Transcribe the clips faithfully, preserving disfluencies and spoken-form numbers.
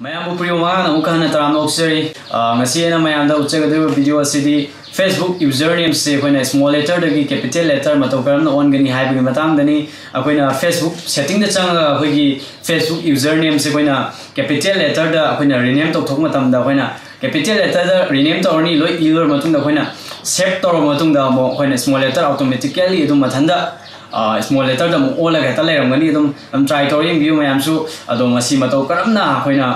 ꯃꯌꯥꯝꯕꯨ ꯄ꯭ꯔꯤꯌꯣ ꯃꯉꯥꯅ ꯑꯃꯨꯛꯀ ꯍꯟꯅ ꯇꯔꯥꯝꯅ ꯑꯣꯛꯆꯔꯤ꯫ ꯑ, ꯉꯁꯤ ꯑꯩꯅ ꯃꯌꯥꯝꯗ ꯎꯠꯆꯒꯗꯧꯔꯤꯕ video ꯑꯁꯤꯗꯤ Facebook username ꯁꯦ ꯑꯩꯈꯣꯏꯅ small letter ꯗꯒꯤ capital letter ꯃꯇꯧ ꯀꯔꯝꯅ ꯑꯣꯟꯒꯅꯤ ꯍꯥꯏꯕꯒꯤ ꯃꯇꯥꯡꯗꯅꯤ꯫ ꯑꯩꯈꯣꯏꯅ Facebook setting ꯗ ꯆꯪꯉꯒ ꯑꯩꯈꯣꯏꯒꯤ Facebook username ꯁꯦ ꯑꯩꯈꯣꯏꯅ capital letter ꯗ ꯑꯩꯈꯣꯏꯅ rename ꯇꯧꯊꯣꯛꯄ ꯃꯇꯝꯗ, ꯑꯩꯈꯣꯏꯅ capital letter ꯗ rename ꯇꯧꯔꯅꯤ꯫ ꯂꯣꯏ ꯏꯔꯕ ꯃꯇꯨꯡꯗ, ꯑꯩꯈꯣꯏꯅ save ꯇꯧꯔꯕ ꯃꯇꯨꯡꯗ, ꯑꯃꯨꯛ ꯑꯩꯈꯣꯏꯅ small letter automatically ꯑꯗꯨꯝ ꯃꯊꯟꯇ, ꯑ, small letter ꯗ ꯑꯃꯨꯛ ꯑꯣꯜꯂꯒ ꯍꯦꯛꯇ ꯂꯩꯔꯝꯒꯅꯤ꯫ ꯑꯗꯨꯝ, ꯑꯗꯨꯝ try ꯇꯧꯔ ꯌꯦꯡꯕꯤꯌꯨ ꯃꯌꯥꯝꯁꯨ꯫ ꯑꯗꯣ ꯃꯁꯤ ꯃꯇꯧ ꯀꯔꯝꯅ ꯑꯩꯈꯣꯏꯅ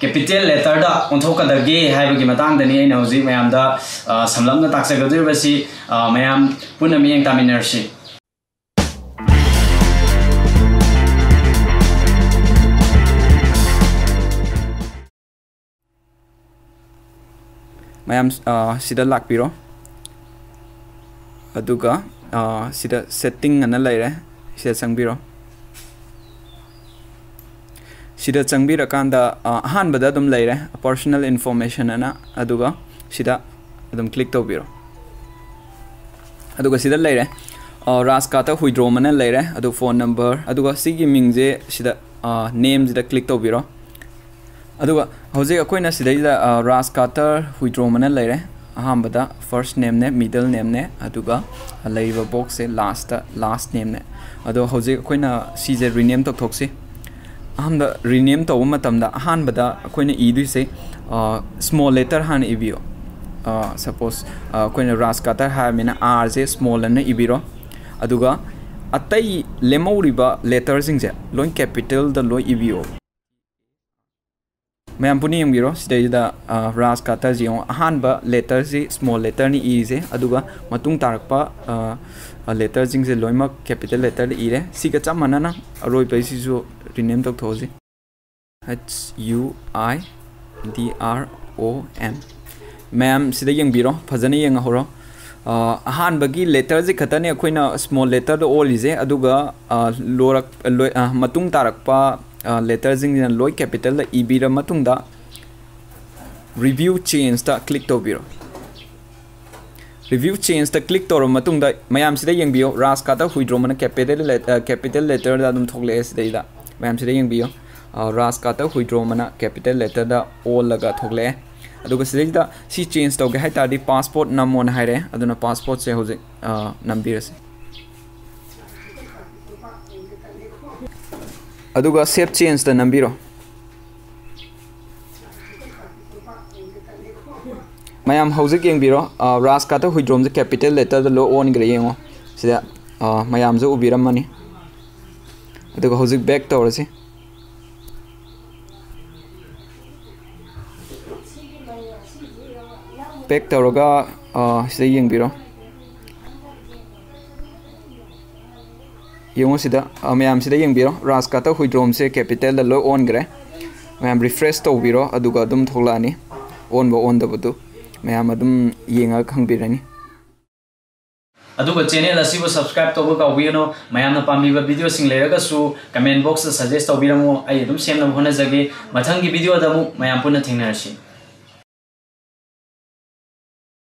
capital letter ꯗ ꯑꯣꯟꯊꯣꯛꯀꯗꯒꯦ ꯍꯥꯏꯕꯒꯤ ꯃꯇꯥꯡꯗꯅꯤ ꯑꯩꯅ ꯍꯧꯖꯤꯛ ꯃꯌꯥꯝꯗ, ꯑ, ꯁꯝꯂꯞꯅ ꯇꯥꯛꯆꯒꯗꯧꯔꯤꯕꯁꯤ꯫ ꯑ, ꯃꯌꯥꯝ ꯄꯨꯟꯅ ꯃꯤꯠꯌꯦꯡ ꯇꯥꯃꯤꯟꯅꯔꯁꯤ꯫ ꯃꯌꯥꯝ, ꯑ, ꯁꯤꯗ ꯂꯥꯛꯄꯤꯔꯣ꯫ ꯑꯗꯨꯒ, ꯑ, ꯁꯤꯗ setting ꯑꯅ ꯂꯩꯔꯦ, ꯁꯤꯗ ꯆꯪꯕꯤꯔꯣ꯫ ꯁꯤꯗ ꯆꯪꯕꯤꯔꯀꯥꯟꯗ, ꯑ, ꯑꯍꯥꯟꯕꯗ ꯑꯗꯨꯝ ꯂꯩꯔꯦ, personal information ꯑꯅ, ꯑꯗꯨꯒ ꯁꯤꯗ ꯑꯗꯨꯝ click ꯇꯧꯕꯤꯔꯣ꯫ ꯑꯗꯨꯒ ꯁꯤꯗ ꯂꯩꯔꯦ, ꯑ, Razzkatar Huidrom ꯑꯅ ꯂꯩꯔꯦ, ꯑꯗꯨ phone number, ꯑꯗꯨꯒ ꯁꯤꯒꯤ ꯃꯤꯡꯁꯦ ꯁꯤꯗ, ꯑ, name ꯁꯤꯗ click ꯇꯧꯕꯤꯔꯣ꯫ ꯑꯗꯨꯒ ꯍꯧꯖꯤꯛ ꯑꯩꯈꯣꯏꯅ ꯁꯤꯗꯩꯗ, ꯑ, Razzkatar Huidrom ꯑꯅ ꯂꯩꯔꯦ꯫ ꯑꯍꯥꯟꯕꯗ first name ꯅꯦ, middle name ꯅꯦ, ꯑꯗꯨꯒ ꯂꯩꯔꯤꯕ box ꯁꯦ last, last name ꯅꯦ꯫ ꯑꯗꯣ ꯍꯧꯖꯤꯛ ꯑꯩꯈꯣꯏꯅ ꯁꯤꯁꯦ rename ꯇꯧꯊꯣꯛꯁꯤ꯫ ꯑꯍꯥꯟꯕ rename ꯇꯧꯕ ꯃꯇꯝꯗ ꯑꯍꯥꯟꯕꯗ ꯑꯩꯈꯣꯏꯅ ꯏꯗꯣꯏꯁꯦ, ꯑ, small letter ꯍꯥꯟꯅ ꯏꯕꯤꯌꯣ꯫ ꯑ, suppose, ꯑ, ꯑꯩꯈꯣꯏꯅ Razzkatar ꯍꯥꯏꯔꯕꯅꯤꯅ R ꯁꯦ small ꯑꯅ ꯏꯕꯤꯔꯣ꯫ ꯑꯗꯨꯒ ꯑꯇꯩ ꯂꯦꯝꯍꯧꯔꯤꯕ letter ꯁꯤꯡꯁꯦ ꯂꯣꯏ capital ꯗ ꯂꯣꯏ ꯏꯕꯤꯌꯣ꯫ ꯃꯌꯥꯝ ꯄꯨꯟꯅ ꯌꯦꯡꯕꯤꯔꯣ꯫ ꯁꯤꯗꯩꯁꯤꯗ, ꯑ, Razzkatar ꯁꯤ ꯌꯦꯡꯉꯣ꯫ ꯑꯍꯥꯟꯕ letter ꯁꯤ small letter ꯅꯤ ꯏꯔꯤꯁꯦ, ꯑꯗꯨꯒ ꯃꯇꯨꯡ ꯇꯥꯔꯛꯄ, ꯑ, ꯑ, letter ꯁꯤꯡꯁꯦ ꯂꯣꯏꯅꯃꯛ capital letter ꯗ ꯏꯔꯦ꯫ ꯁꯤꯒ ꯆꯞ ꯃꯥꯟꯅꯅ ꯑꯔꯣꯏꯕꯩꯁꯤꯁꯨ rename ꯇꯧꯊꯣꯛꯑꯁꯤ꯫ H U I D R O M꯫ ꯃꯌꯥꯝ ꯁꯤꯗ ꯌꯦꯡꯕꯤꯔꯣ, ꯐꯖꯅ ꯌꯦꯡꯍꯧꯔꯣ꯫ ꯑ, ꯑꯍꯥꯟꯕꯒꯤ letter ꯁꯤ ꯈꯛꯇꯅꯦ ꯑꯩꯈꯣꯏꯅ small letter ꯗ ꯑꯣꯜꯂꯤꯁꯦ, ꯑꯗꯨꯒ, ꯑ, ꯂꯣꯏꯔꯛ-, ꯂꯣꯏ-, ꯑ, ꯃꯇꯨꯡ ꯇꯥꯔꯛꯄ, ꯑ, letter ꯁꯤꯡꯁꯤꯅ ꯂꯣꯏ capital ꯗ ꯏꯕꯤꯔ ꯃꯇꯨꯡꯗ, review change ꯇ click ꯇꯧꯕꯤꯔꯣ꯫ Review change ꯇ click ꯇꯧꯔꯕ ꯃꯇꯨꯡꯗ, ꯃꯌꯥꯝ ꯁꯤꯗ ꯌꯦꯡꯕꯤꯌꯣ, Razzkatar Huidrom ꯑꯅ capital let-, ꯑ, capital letter ꯗ ꯑꯗꯨꯝ ꯊꯣꯛꯂꯛꯑꯦ ꯁꯤꯗꯩꯗ꯫ ꯃꯌꯥꯝ ꯁꯤꯗ ꯌꯦꯡꯕꯤꯌꯣ꯫ ꯔꯥꯖ ꯀꯥꯇꯛ ꯍꯨꯏꯗ꯭ꯔꯣꯝ ꯑꯅ ꯀꯦꯄꯤꯇꯦꯜ ꯂꯦꯇꯔꯗ ꯑꯣꯜꯂꯒ ꯊꯣꯛꯂꯛꯑꯦ꯫ ꯑꯗꯨꯒ ꯁꯤꯗꯩꯁꯤꯗ ꯁꯤ ꯆꯦꯟꯖ ꯇꯧꯒꯦ ꯍꯥꯏ ꯇꯥꯔꯗꯤ ꯄꯥꯁꯄꯣꯔꯠ ꯅꯝꯃꯣꯅ ꯍꯥꯏꯔꯦ꯫ ꯑꯗꯨꯅ ꯄꯥꯁꯄꯣꯔꯠꯁꯦ ꯍꯧꯖꯤꯛ ꯑ, ꯅꯝꯕꯤꯔꯁꯤ꯫ ꯑꯗꯨꯒ ꯁꯦꯞ ꯆꯦꯟꯖꯇ ꯅꯝꯕꯤꯔꯣ꯫ ꯃꯌꯥꯝ ꯍꯧꯖꯤꯛ ꯌꯦꯡꯕꯤꯔꯣ, ꯑ, ꯔꯥꯖ ꯀꯥꯇꯛ ꯍꯨꯏꯗ꯭ꯔꯣꯝꯁꯦ ꯀꯦꯄꯤꯇꯦꯜ ꯂꯦꯇꯔꯗ ꯂꯣꯏ ꯑꯣꯟꯈ꯭ꯔꯦ, ꯌꯦꯡꯉꯣ꯫ ꯁꯤꯗ ꯑ, ꯃꯌꯥꯝꯁꯨ ꯎꯕꯤꯔꯝꯃꯅꯤ꯫ ꯑꯗꯨꯒ ꯍꯧꯖꯤꯛ ꯕꯦꯛ ꯇꯧꯔꯁꯤ꯫ ꯕꯦꯛ ꯇꯧꯔꯒ ꯑ, ꯁꯤꯗ ꯌꯦꯡꯕꯤꯔꯣ꯫ ꯌꯦꯡꯉꯣ ꯁꯤꯗ, ꯑ, ꯃꯌꯥꯝꯁꯤꯗ ꯌꯦꯡꯕꯤꯔꯣ, ꯔꯥꯖ ꯀꯥꯇꯛ ꯍꯨꯏꯗ꯭ꯔꯣꯝꯁꯦ ꯀꯦꯄꯤꯇꯦꯜꯗ ꯂꯣꯏ ꯑꯣꯟꯈ꯭ꯔꯦ꯫ ꯃꯌꯥꯝ ꯔꯤꯐ꯭ꯔꯦꯁ ꯇꯧꯕꯤꯔꯣ, ꯑꯗꯨꯒ ꯑꯗꯨꯝ ꯊꯣꯛꯂꯛꯑꯅꯤ ꯑꯣꯟꯕ ꯑꯣꯟꯗꯕꯗꯨ꯫ ꯃꯌꯥꯝ ꯑꯗꯨꯝ ꯌꯦꯡꯉꯒ ꯈꯪꯕꯤꯔꯅꯤ꯫ ꯑꯗꯨꯒ ꯆꯦꯅꯦꯜ ꯑꯁꯤꯕꯨ ꯁꯕꯁꯀ꯭ꯔꯥꯏꯕ ꯇꯧꯕ ꯀꯥꯎꯕꯤꯒꯅꯨ꯫ ꯃꯌꯥꯝꯅ ꯄꯥꯝꯕꯤꯕ ꯚꯤꯗꯤꯑꯣꯁꯤꯡ ꯂꯩꯔꯒꯁꯨ ꯀꯃꯦꯟ ꯕꯣꯛꯁꯇ ꯁꯖꯦꯁ ꯇꯧꯕꯤꯔꯝꯃꯨ, ꯑꯩ ꯑꯗꯨꯝ ꯁꯦꯝꯅꯕ ꯍꯣꯠꯅꯖꯒꯦ꯫ ꯃꯊꯪꯒꯤ ꯚꯤꯗꯤꯑꯣꯗ ꯑꯃꯨꯛ ꯃꯌꯥꯝ ꯄꯨꯟꯅ ꯊꯦꯡꯅꯔꯁꯤ꯫